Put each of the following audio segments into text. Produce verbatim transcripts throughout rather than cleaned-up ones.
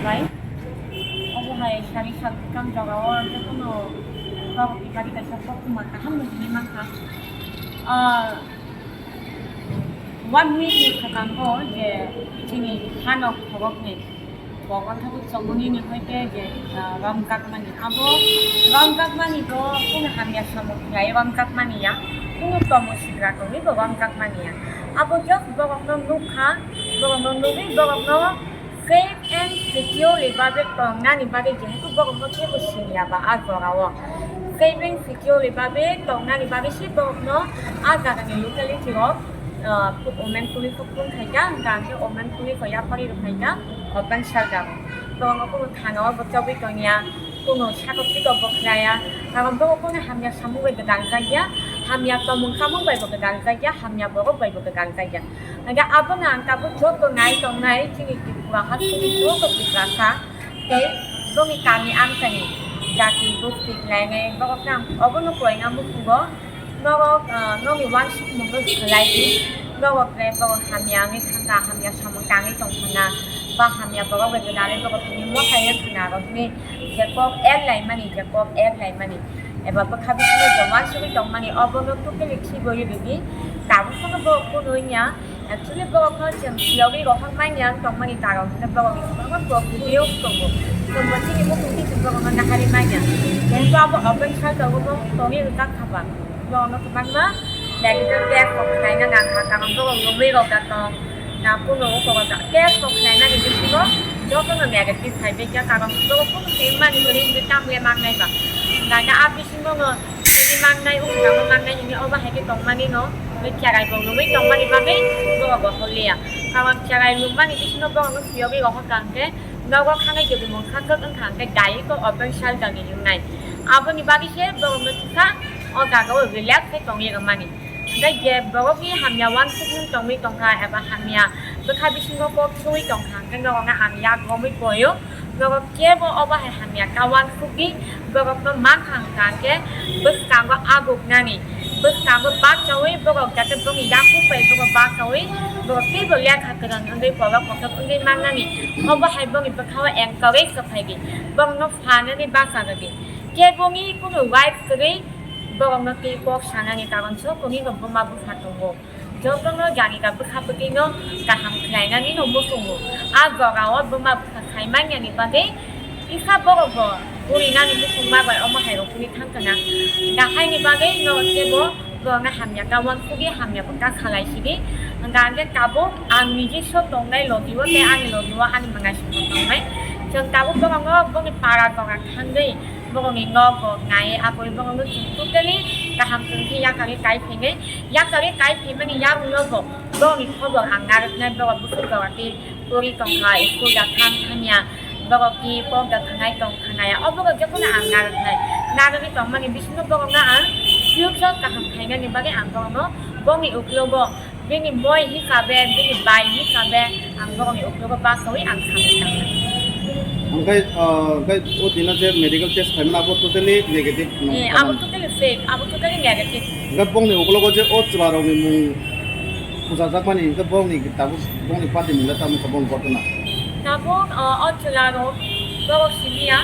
Bai, obo hai sari sak kam jora o jotono borok ni bagwi kaisa koktwma kaham no hinwi mankha. Ah, one week ni swkango je chini hano khoroknwi Bogon thabu chongmani ni hoite je, ah, romjakmani. Abo romjakmani bo kunu hamya samung khlai romjakmani ya, kunu tomo sigra tongwi bo romjakmani ya. Abo just borokno nukha, borokno nugwi borokno safe and securely bagwi tongnani bagwi jehetu borokno kebo siniya ba a jorao. Safe and securely bagwi tongnani bagwi se borokno a jagani locality rok, ah, women police rok phone khaikha, hwnkha hwnkhe women police rok yapharwi rwkhaikha, open shelter. Borokno kunu thana o bo chobwi tongya, kunu sakok pikok bo khlaiya, karon borok kunu hamya samung bai bo dangjakya, hamya tongmung chamung bai bo dangjakya, hamya borok bai bo dangjakya. Hingke abono ang tabuk joto nai tongnai chini Tripura hasteni joto Tiprasa tei boni kami amchani jati gosti khlainai borokno ang obono koina muchungo norok, ah, nokni uansukmung no swlai di, norok bai borok hamya wngwi thangkha, hamya samung tangwi tongkha na, ba hamya borok bai gwdalwi borok tini mothai wngkha na rok hwnwi je kok erlaimani, je kok erlaimani. Eba bwkha bisingo joma sugwi tongmani, obono totally khibiui rwdi. Tabuk phano borok kunu wngya. Actually, borokno chwng phiyogwi rohor manya wng tongmani karon hwnkhe borokni kwbangma problem tongo. Chwngbo chini mukhungtwi chwng borokno naharwi manya. Jehetu abo open shelter o bo tongwi rwjak kha ba, borokno kwbangma medical test rok khlaina nang kha, karon borok romwi rok da tong. Na kunu uko test rok khlainani bisingo jotono negative phaibaikha, karon borok kunu tei mani kwrwi hwnwi tamle mangnai ba. Hwnkhai khe a bisingo no tini mangnai, uko tamo mangnai hwnwi obo hai khe tongmani no, tei cherai bo nugwi tongmani bagwi borok bo holiya. Karon cherai nukmani bisingo borok no phiyogwi rohor kha hwnkhe nogo khanai jodi mungsa thwk wngkha hwnkhe direct o open shelter ni wngnai. Aboni bagwi se borok no thikha o jaga o relax khe tongwi rwmani. Hingke je borokni hamya uansukmung tongwi tongkha eba hamya bwkha bisingo kok sui tongkha, hingke norokno ang yak romwi boio. Norok kebo obo hai hamya ta uansukdi, borokno mankha hingka hingke bwskango aguknani, bwskango bachaui borok jate bongni yakung bai borok bachaui borok teibo lekha kwrwng wngwi borok kotor wngwi mannani, obo hai bongni bwkhao encourage rwphaidi, borokno phanani bacha rwdi. Keboni kunu right kwrwi borokno tei kok sanani karon so tongwi rok buma bwsa tongo. Jotono jani ka bwkha bwtwi no kaham khlainani no muchungo. A jora o buma bwsa khai manya ni bagwi kisa borok bo puri nani muchungma bai omo hai rok puri thang kana. Dahai ni bagwi no kebo borokno hamya ta uansugwi hamya bo ta salai sidi. Hwnkha hwnkhe tabuk ang niji so tongnai logi o tei ani logi o ani mangai songno tongnai. Chwng tabuk borokno boni para jora thangwi borokni nogo nai, aboni borokno chwng totally kaham chwng khe yakarwi kai phainai. Yakarwi kai phaimani yagulo bo borokni khobor ang narwknai, borok bwswk jora tei pori tongkha, school da thang thangya, borok tei kok da thangnai tong thangnai, o borok jotono ang narwknai. Narwgwi tongmani bisingo borokno ang future kaham khainani bagwi ang borokno bongni uklogo bini moi hisabe, bini bai hisabe ang borokni uklogo bachaui ang samung tangnai. Hwnkhe, ah, hwnkhe o dino je medical test khaimani abo totally negative nang Eh, abo totally fake, abo totally negative. Hwnkhe bongni uklogo je o chwlarokni mung pujajakmani hwnkhe bongni tabuk bongni party mungla tamo khe bong kotorna. Tabuk, ah, o chwlarok borok simiya,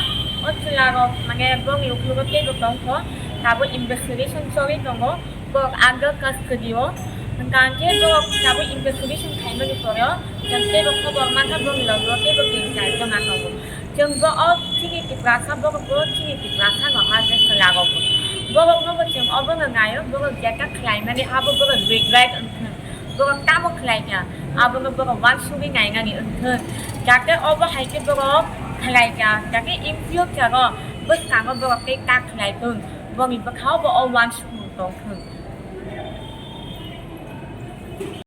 o chwlarok mane bongni uklogo teibo tongkho, tabuk investigation choli tongo. Borok under custody o, hwnkha hwnkhe borok tabuk investigation khaimani pore o, tei borok khobor mankha borokni logi o teibo tin char jona tongo. Chwng bo o chini Tiprasa borok bo chini Tiprasa no ha je swlago bo. Borok no bo chwng obo no nai o, borok jeta khlaimani abo borok regret wngthwng, borok tamo khlai kha, abo no borok uansugwi nainani wngthwng, jate obo hai khe borok khlai kha, jate in future o bwskango borok tei ta khlai thwng, borokni bwkha o bo o uansukmung tong thwng.